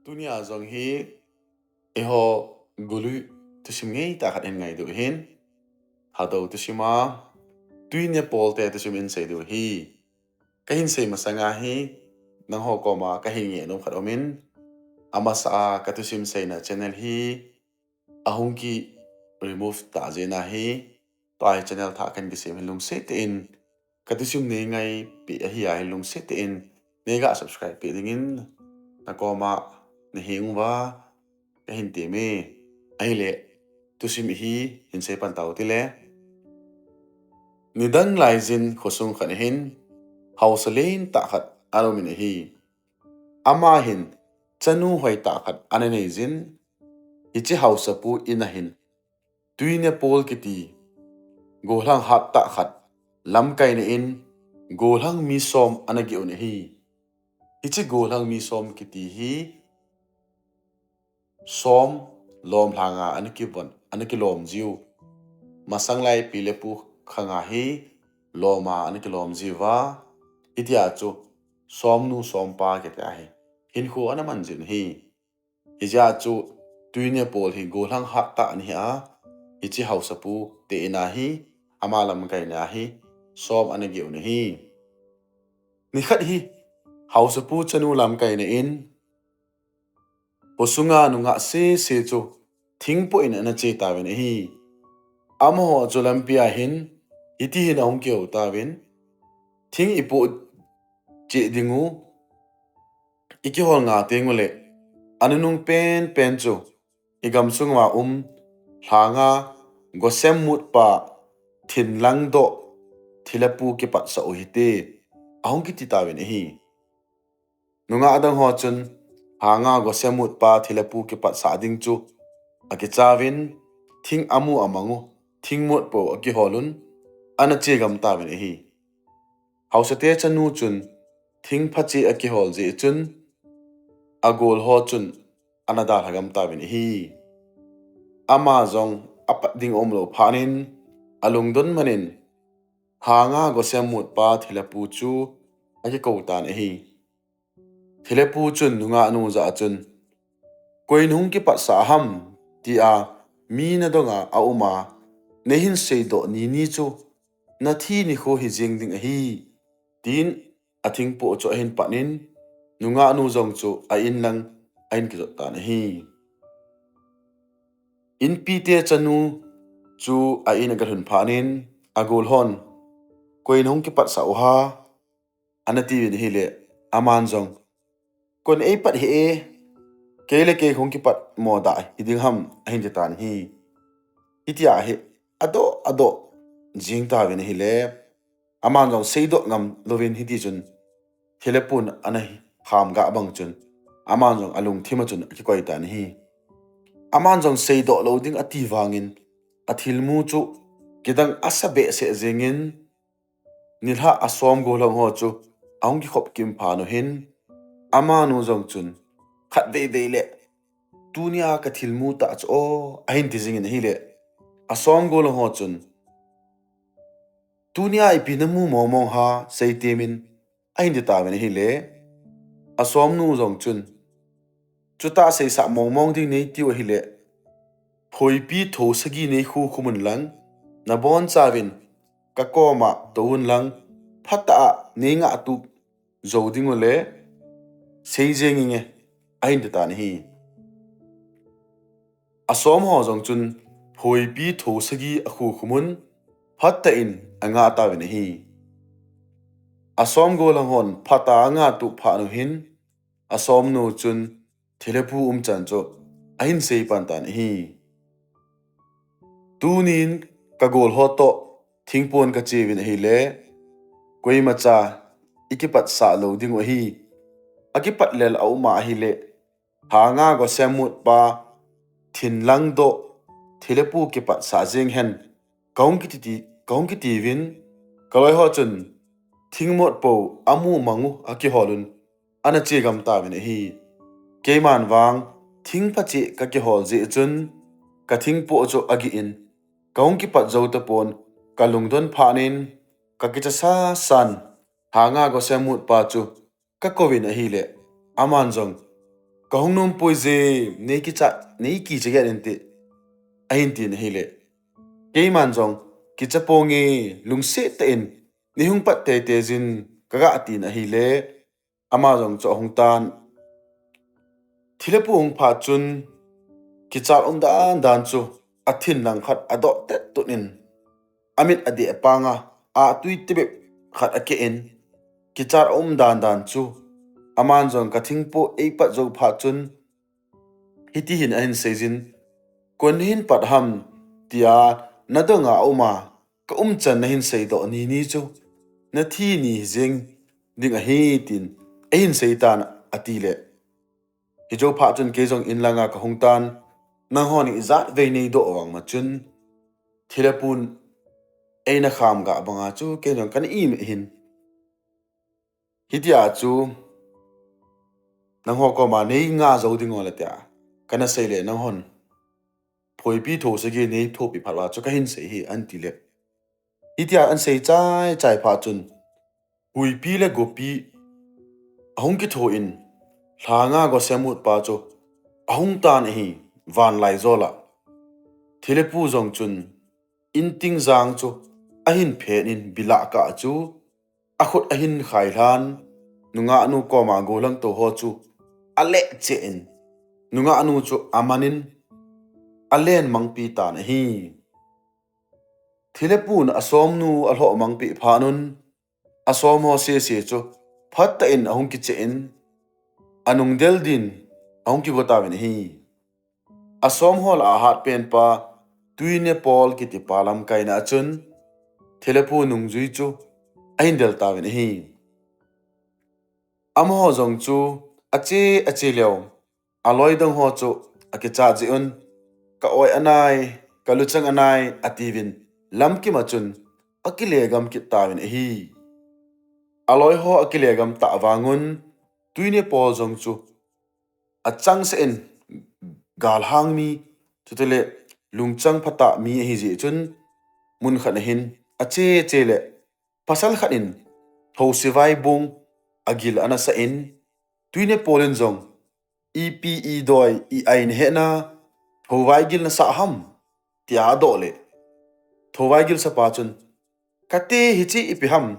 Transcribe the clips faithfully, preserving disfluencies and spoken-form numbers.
Tunia jong hi eiho golui thusim ngeitah khat hin ngai diu hin. Hadou thusim a, Tuinepol te thusim hin sei diu hi. Kahin sei masanga hi, nangho koma kahin ngehnom khat aumin, amasa a kathusim seina channel hi ahung ki remove tah jeh in ahi, tua hi channel thah kahin kisem hi lungset tah in, kathusim nei ngaipi ahi a hi lungset tah in, neiga subscribe peh dingin, nakoma nahenguva kahin temme. Ahile, thusim hi hin sei pan tau tile. Nidang laijin khosung khat hin, haosa lentah khat ana umin ahi. Ama hin, chanu hoitah khat ana neijin, hiche haosapu in a hin, Tuinepol kiti, gollhang hattah khat, lamkaina in, gollhang mi som ana geh un ahi. Hiche gollhang mi som kiti hi, som lom lhanga ana kivon, ana kilom jiu. Masanglai pi le pu khanga hi loma ana kilom jiuva. Hitia chu somnu sompa kiti ahi. Hinkho ana man jiu ahi. Hijeh a chu Tuinepol hi gollhang hattah ana hi a, hiche haosapu te in ahi, ama lamkaina hi som ana geh un ahi. Nikhat hi haosapu chanu lamkaina in, khosunga nungah sese chu thingpoh in ana che tauvin ahi. Amaho chu lampi a hin, hiti hin ahung kihou tauvin, thing ipoh cheh dingu, ikihol nga tengule, anunung penpen chu igamsunga um lhanga gosem mutpa thinlangdoh thilepu kipatsah u hite, ahung kiti tauvin ahi. Nungah dang ho chun, hanga gosem mutpa thilepu kipatsah ding chu akichauvin, thing amu amangu, thing motpo akiholun, ana che gam tauvin ahi. Haosate chanu chun, thing phache akihol jeh chun, agol ho chun, ana dalha gam tauvin ahi. Ama jong apat ding aumlou phatnin, alungdon manin, hanga gosem mutpa thilepu chu akikou tan ahi. Thilepu chun nungahnu jah a chun, koi nahung kipatsah ham, tia mi nadonga auma, neihin seidoh nini chu, nathi nikho hijeng ding ahi, tin athingpoh chu ahin patnin, nungahnu jong chu a-in lang ahin kijot tan ahi. Inpite chanu chu a-in agalhun phatnin, agol hon, koi nahung kipatsah u ham, ana tiuvin ahile, aman jong, kon eipat hih e, kei le kei hung kipatmo da hiding ham, ahin ti tan ahi. Hitia hi, adoh, adoh jing tauvin ahile, aman jong seidoh ngam louvin hitichun, thilepun ana kham gah bang chun, aman jong alungthim a chun akikoi tan ahi. Aman jong seidoh lou ding ati vangin, athilmu chu kidang asa behseh jengin, nilhah a som gollhang ho chu ahung kikhop kim phat u hin, amanu jong chun, khatvei vei le, tunia kathilmu tah chu o, ahin ti jingin ahile, asom gollhang ho chun, tunia ipi namu mongmong ham, seitemin, ahin ti tauvin ahile, asomnu jong chun, chutah seisah mongmong ding neitiu ahile, phoipi tho sagi neikhu khum unlang, nabonchauvin kakoma tou unlang, phatah a neingahtup jou dingule, sei jeng inge, ahin ti tan ahi. Asom ho jong chun phoipi tho sagi akhu khum un, phatah in angah tauvin ahi. Asom gollhang hon phatah a angahtup phat u hin, asomnu chun thilepu umchan chu ahin sei pan tan ahi. Tunin kagol ho toh thingpon kacheuvin ahile, koimacha ikipatsah lou dingu ahi. Akipat lel auma ahile, hanga gosem mutpa thinlangdoh thilepu kipatsah jeng hen, kahung kiti, kahung kitiuvin, kaloiho chun thing motpo amu mangu akiholun, ana che gam tauvin ahi. Keiman vang thing phache kakihol jeh chun, kathingpoh chu agih in, kahung kipat jou tapon, kalungdon phatnin, kakicha sasan, hanga gosem mutpa chu kakouvin ahile, aman jong, kahung nom poi je, nei kicha, nei kicha gei inte, ahin tin ahile. Keiman jong, kicha ponge, lungset tah in, nei hung pat teitei jin, kaga tin ahile, ama jong chu ahung tan. Thilhepu hung phat chun, kicha um dan dan chu, athin lang khat adoh tet tun in, amit adeh panga, atui tibep khat akeh in, kicha um dan dan chu, aman jong kathingpu eipat jou phat chun, hiti hin ahin seijin, koi hin pat ham, tia nadonga uma, ka umchan nahin seidoh ni ni chu, nathi ni jing ding ahi tin, ahin seitan atile. Hijou phat chun kei jong in langa kahung tan, nanghon ijat vei neidoh vang ma chun, thilhepun eina kham ga banga chu kei jong kana im hin. Hitia chu, nangho koma nei nga jou ding ole tia, kana seile nanghon phoipi thou sagi nei thopi phat uva chu kahin sei hi, ahin tile. Hitia ahin sei chai chai phat chun, huipi le gopi ahung kitho in, lhanga gosemut pa chu ahung tan ahi, vanlai jola. Thilhepu jong chun, inting jang chu ahin phen in, bilahkah chu akhut ahin khailhan, nungahnu koma golhang tou ho chu alehcheh in, nungahnu chu amanin, alen mangpi tan ahi. Thilhepun asomnu alhoh mangpi phat un, asom ho sese chu phatah in ahung kicheh in, anung del din ahung kigo tauvin ahi. Asom ho lah a ahatpen pa, Tuinepol kitipa lamkaina a chun, thilhepu nungjui chu ahin del tauvin ahi. Amaho jong chu ache ache leu, aloi dang ho chu akichat jeh un, ka oi anai, ka luchang anai, atiuvin, lamkim a chun akile gam kit tauvin ahi. Aloi ho akile gam tah vangun, Tuinepol jong chu achangseh in, galhang mi, chutile lungchang phatah mi ahi jeh chun, mun khat ahin ache che le, pasal khat in thousevai bung agil ana sah in, Tuinepol in jong, ipi idoi i-ai nahetna thouvai gil nasah ham, tia adoh le, thouvai gilsa pa chun, kati hiche ipi ham,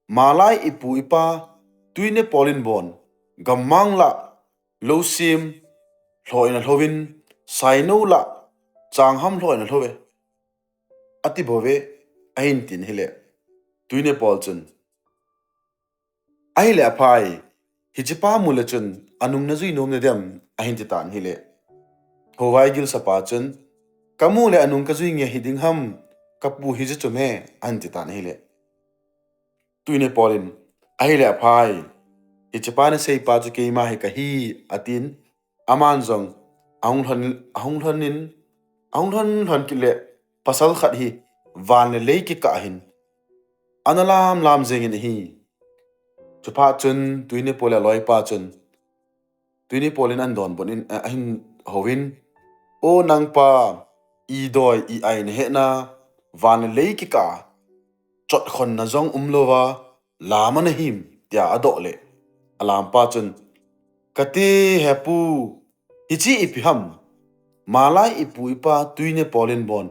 malai ipu ipa, Tuinepol in bon, gammang lah lousem lhoh in alhouvin, sainou lah changham lhoh in alhouve, ati bouve, ahin tin ahile. Tuinepol chun, ahile aphai, hichepa mu le chun anung najui nom nadem, ahin titan ahile. Thouvai gilsa pa chun, kamu le anung kajui nge hiding ham, kapu hijeh chu me, ahin titan ahile. Tuinepol in, ahile aphai, hichepa naseipa chu keima hi kahi, atin, aman jong ahung lhon, ahung lhon in, ahung lhon lhon kit le, pasal khat hi van le lei kikah hin ana lam lam jengin ahi. Chuphat chun Tuinepol le aloipa chun, Tuinepol in ahin donbut in, eh, ahin houvin, o nangpa, idoi i-ai nahetna, van le lei kikah chotkhonna jong umlouva, lam a nahim, tia adoh le, alampa chun, kati hepu, hiche ipi ham, malai ipu ipa, Tuinepol in bon,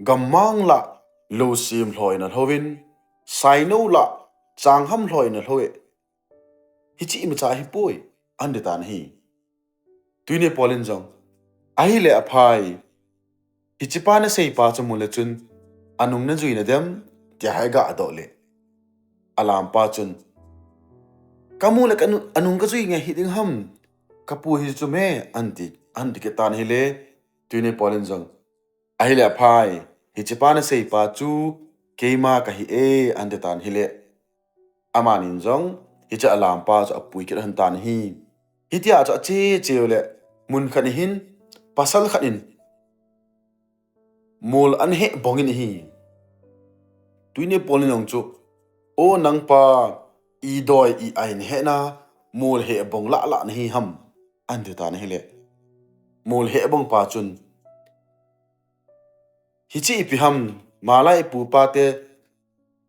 gammang lah lousem lhoh in alhouvin, sainou lah changham lhoh in alhouve, hiche imacha ahipoi, ahin titan ahi. Tuinepol in jong, ahile aphai, hichepa naseipa chu mu le chun anung najui nadem, tia hi aga adoh le, alampa chun, kamu le kanu-, anung kajui nge hiding ham, kapu hijeh chu me, ahin ti, ahin ti kit tan ahile, Tuinepol in jong, ahile aphai, hichepa naseipa chu keima kahi e, ahin titan ahile, amanin jong hiche alampa chu apui kit lhon tan ahi. Hitia chu ache cheu le, mun khat ahin pasal khat in mol ana heh bongin ahi. Tuinepol in jong chu, o nangpa, idoi i-ai nahetna, mol heh bong lah lah nahi ham, ahin titan ahile, mol heh bongpa chun, hiche ipi ham, malai ipu ipate,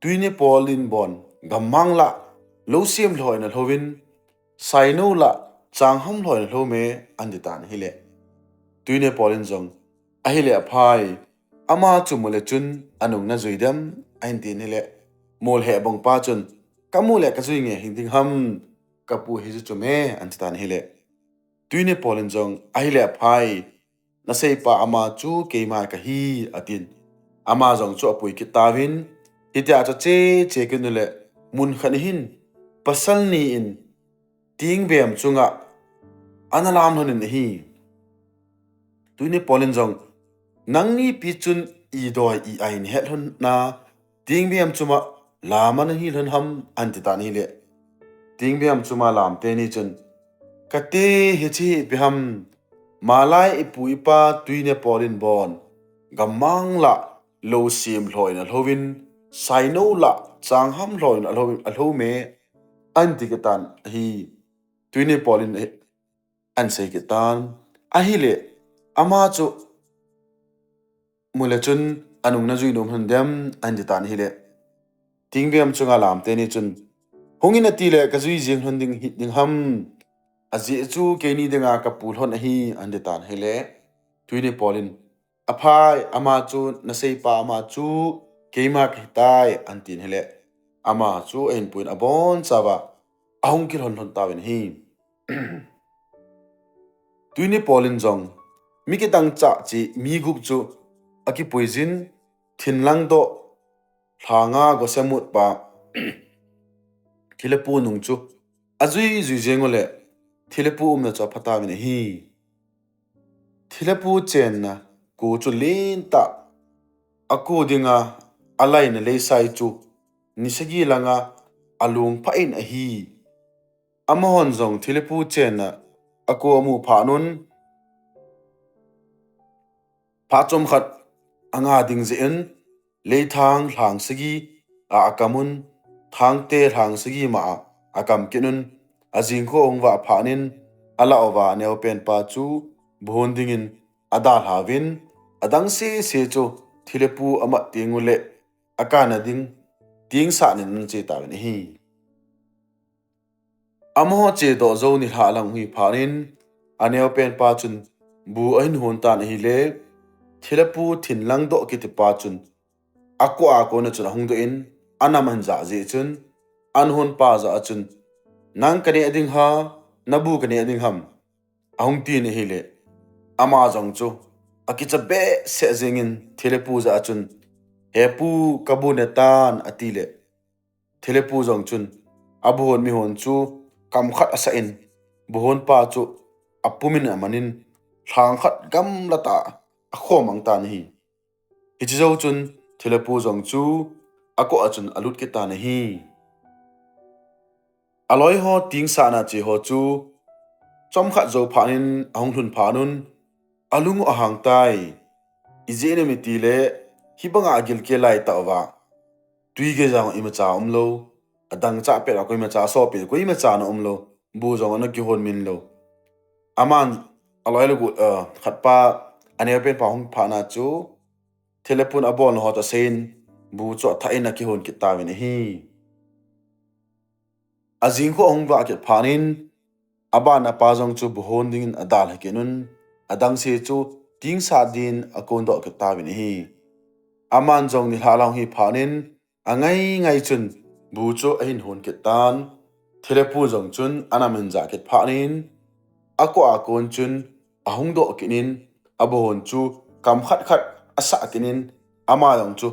Tuinepol in bon, gammang lah lousem lhoh in alhouvin, sainou lah chang ham lhoi na lhou me, ahin ti tan ahile. Tuinepol in jong, ahile aphai, ama chu mu le chun anung na jui dem, ahin tin ahile. Mol he bang pa chun, ka mu le ka jui nge hing ding ham, ka pu hi chu chu me, ahin ti tan ahile. Tuinepol in jong, ahile aphai, na seipa ama chu keima ka hi, atin. Ama jong chu apui kit tauvin, hitia chu che che kit u le, mun khat hin, pasal ni in, tingbem chunga, ana lam lhon in ahi. Tuinepol in jong, nangni pi chun i doi i ai ni het lhon na, tingbem chunga lam ana hi lhon ham, ahin ti tan ahile. Tingbem chunga lam teni chun, ka te hi chi hi pi ham, malai i pu i pa Tuinepol in bon, gammang la, lou sim lhoi na lhou in, saino la, chang ham lhoi na lhou in, alhou me, ahin ti kit tan ahi. Tuinepol in, eh, ahin sei kit tan. Ahile, ama chu, mu le chun, anung na jui nom lhon dem, ahin ti tan ahile. Tingbem chunga lam teni chun, hung in ati le, ka jui jing lhon ding hi ding ham, ajeh chu keini dinga ka pu lhon ahi, ahin ti tan ahile. Tuinepol in, aphai, ama chu, na seipa ama chu, keima ka hi tai, ahin tin ahile. Ama chu, ahin puin abon chauva, ahung kilhon lhon tauvin ahi. Tuinepol in jong, mi kidang cha chi mi gup chu, akipui jin, thinlang doh, lhanga gose mut pa, Thilepu nung chu, ajui jui jeng u le, Thilepu umna chu apha tauvin ahi. Thilepu chenna ko chu lentah, ako dinga, alaina leisai chu, ni sagi langa, alung pha in ahi. Amahon jong Thilepu chenna, ako amu phat un, phat chomkhat, anga ding jeh in, leithang lhang sagi, a akam un, thangte lhang sagi ma a, akam kit un, ajing kho ahung vah phat in, alah uva aneopen pa chu, buhon dingin, adalha uvin, adang sese chu, Thilepu amat teng u le, akana ding, tingsah nin ana che tauvin ahi. Amaho che doh jou nilhah lang hi phat in, aneopen pa chun, bu ahin hon tan ahile, Thilepu thinlang doh kiti pa chun, ako a kona chun ahung doh in, anam ahin jah jeh chun, ahin hon pa jah a chun, nang ka neh ding ham, na bu ka neh ding ham, ahung tin ahile, ama jong chu, akicha behseh jengin Thilepu jah a chun, he pu, ka bu ne tan, ati le, Thilepu jong chun, abuhon mihon chu, kam khat asah in, buhon pa chu, apum in amanin, lhang khat gamla tah, akhomang tan ahi. Hiche jou chun, Thilepu jong chu, ako a chun alut kit tan ahi. Aloi ho tingsahna che ho chu, chomkhat jou phat in ahung lhun phat un, alung u ahang tai. Ijeh inem itile, hibanga agilkel lai tah uva, twi geija imacha umlou, adang chah pet a koimacha, asopi koimacha ana umlou, bu jong ana kihon min lou. Aman, aloi le gu, eh, khat pa, aneopen pa hung phat na chu, Thilepun abolna ho toh aseiyin, bu chu athah in akihon kit tauvin ahi. Ajing khu ahung vah kit phat in, abanna pa jong chu bu hon dingin adalha kit un, adangse chu tingsah din akondoh kit tauvin ahi. Aman jong nilhah lang hi phat in, angai ngai chun bu chu ahin hon kit tan, Thilepu jong chun anam ahin jah kit phat in, akoh a kon chun ahung doh kit in, abu hon chu kam khat khat asah kit in, ama jong chu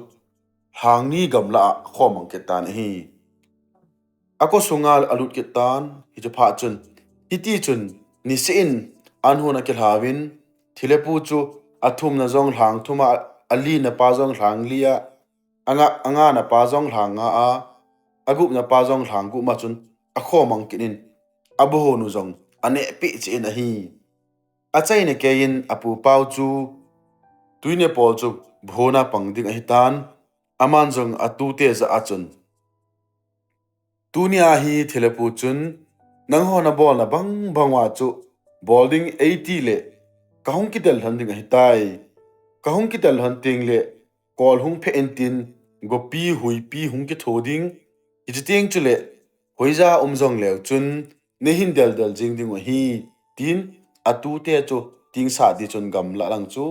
lhang ni gamla a akhomang kit tan ahi. Ako sunga alut kit tan, hiche phat chun, hiti chun, niseh in, an hon akilhauvin, Thilepu chu athumna jong lhang thum a, alina pa jong lhang li a, anga, angana pa jong lhang nga a, agupna pa jong lhang gup ma chun akhomang kit in, abu hon u jong anehpeh cheh in ahi. Achaina keiyin apu pau chu, Tuinepol chu bu hon a pang ding ahitan, aman jong atute jah a chun, tunia hi Thilepu chun, nangho nabolna bang bang uva chu, bol ding eiti le, kahung kidel lhon ding ahitai. Kahung kidel lhon teng le, kol hung phe intin, gopi, huipi hung kitho ding. Hiche teng chule, hoija um jong leu chun, neihin deldel jing ding u ahi, tin atute chu tingsah di chun gamla lang chu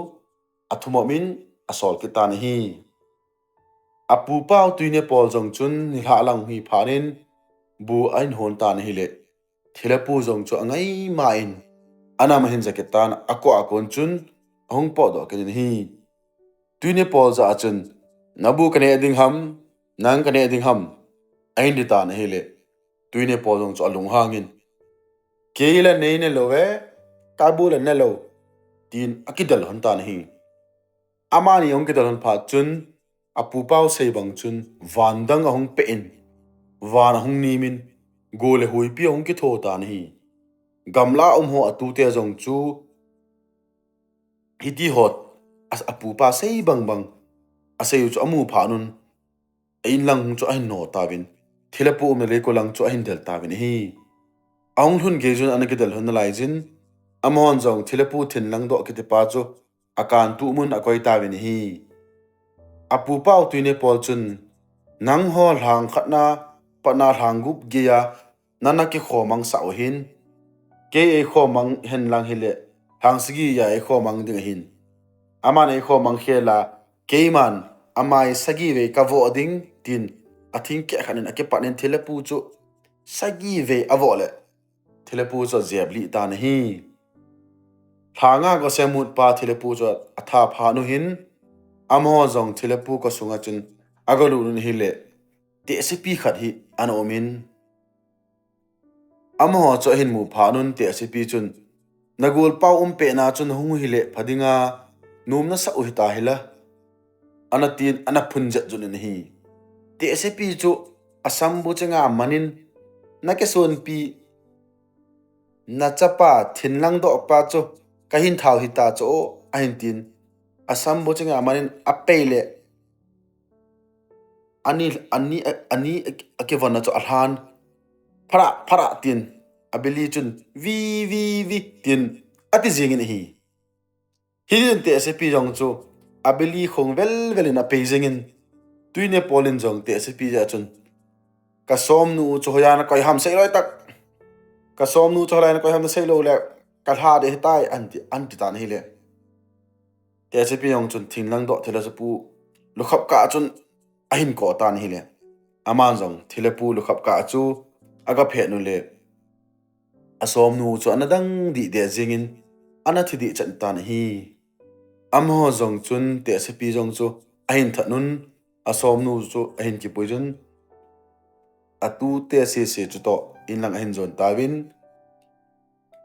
athumop in asol kit tan ahi. Apupau Tuinepol jong chun nilhah lang hi phat in bu ahin hon tan ahile, Thilepu jong chu angaima in anam ahin ja kit tan, akoh a kon chun ahung potdoh kit in ahi. Tuinepol jah a chun, "Nabu kaneh ding ham, nang kaneh ding ham?" ahin ti tan ahile, Tuinepol jong chu alunghang in, "Kei la nei ne lou e, kabu la ne lou," tin akidel lhon tan ahi. Amani ahung kidel lhon phat chun, apupau sei bang chun van dang ahung peh in, van ahung nim in, go le huipi ahung kitho tan ahi. Gamla um ho atute jong chu hiti ho, a, apupa sei bang bang asei u chu amu phat un, a-in lang chu ahin no tauvin, Thilepu umna leiko lang chu ahin del tauvin ahi. Ahung lhun gei chun ana kidel lhon nalai jin, amahon jong Thilepu thinlangdoh kitipa chu akantuh mun akoi tauvin ahi. Apupau Tuinepol chun, "Nangho lhang khatna patna lhang gup geiya nana kikhomang sah u hin, kei eikhomang hen lang hile, lhang sagi a eikhomang ding ahin. Aman eikhomang khel a, keiman amai sagi vei kavoh ding," tin athing keh khat in akipat in Thilepu chu sagi vei avoh le, Thilepu chu ajeplih tan ahi. Lhanga gosemutpa Thilepu chu atha phat u hin, amaho jong Thilepu kosunga chun agalut un ahile, tehsepi khat hi ana um in, amaho chu ahin mu phat un tehsepi chun, "Nagolpau um pehna chun hung u hile pha dinga, nom nasah u hita hila," ana tin, ana phun jet jun in ahi. Tehsepi chu asambu chenga amanin, "Nakisonpi, nachapa thinlangdohpa chu kahin thau hita chu o," ahin tin, asambu chenga amanin apei le, ani, ani, ani akivonna chu alhan, "Phara, phara," tin, abili chun, "Vi, vi, vi," tin ati jing in ahi. Hichun tehsepi jong chu abili khong velvel in apei jing in, Tuinepol in jong tehsepi jah a chun, "Kasomnu chu hoiya nakoi ham seilou tak. Kasomnu chu hoiya nakoi ham naseilou le, kalha ding ahitai," anti, anti tan ahile, tehsepi jong chun thinglangdoh thilha chu pu lukhap kah a chun ahin koh tan ahile, aman jong thilha pu lukhap kah a chu agaphet u le, asomnu chu ana dang dih deh jing in, ana thi dih chan tan ahi. Amaho jong chun tehsepi jong chu ahin that un, asomnu chu ahin kipui chun, atute sese chutoh in lang ahin jon tauvin,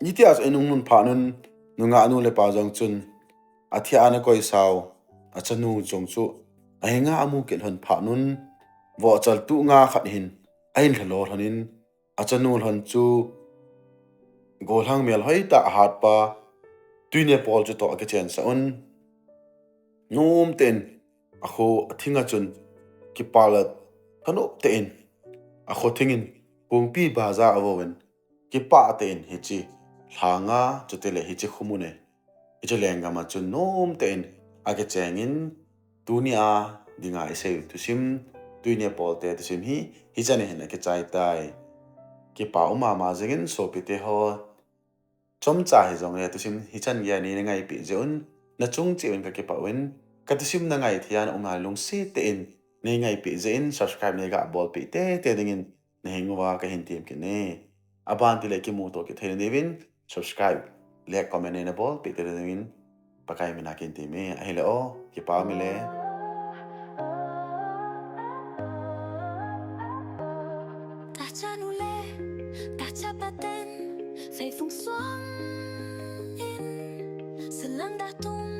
hitia chu ahin hung lhun phat un, nungah nu le pa jong chun athia ana koisau achanu jong chu ahinga amu kit lhon phat un, vohchal tuh nga khat hin ahin lhalo lhon in, achanu lhon chu gollhang melhoi tah a hatpa Tuinepol chutoh akichensah un, nomtah in akho athinga chun kipah le thanop tah in akho thing in Pumpi bazaar avouvin, kipah tah in hiche lhanga chutile hiche khomun e, hiche lenggam a chun nomtah in akicheng in, tunia dinga isei u thusim, Tuinepol te thusim hi hichan hin akichai tai. Kipa um mama jing in sopite ho, chomcha hijongle thusim hichan geiya neina ngaipeh jeh un, nachung cheh uvin kakipah uvin, kathusim nangai thei a naum nalai lungset tah in nei ngaipeh jeh in subscribe neiga bolpeh teitei dingin naheng uva kahin tem kit e. Aban tile kimuto kit theina diuvin subscribe, like, comment neina bolpeh teitei dingin Pakai mina kahin tem e. Ahile o, kipa um e le. Tahcha nu le tahcha pa ten feifung suang in, salam da tung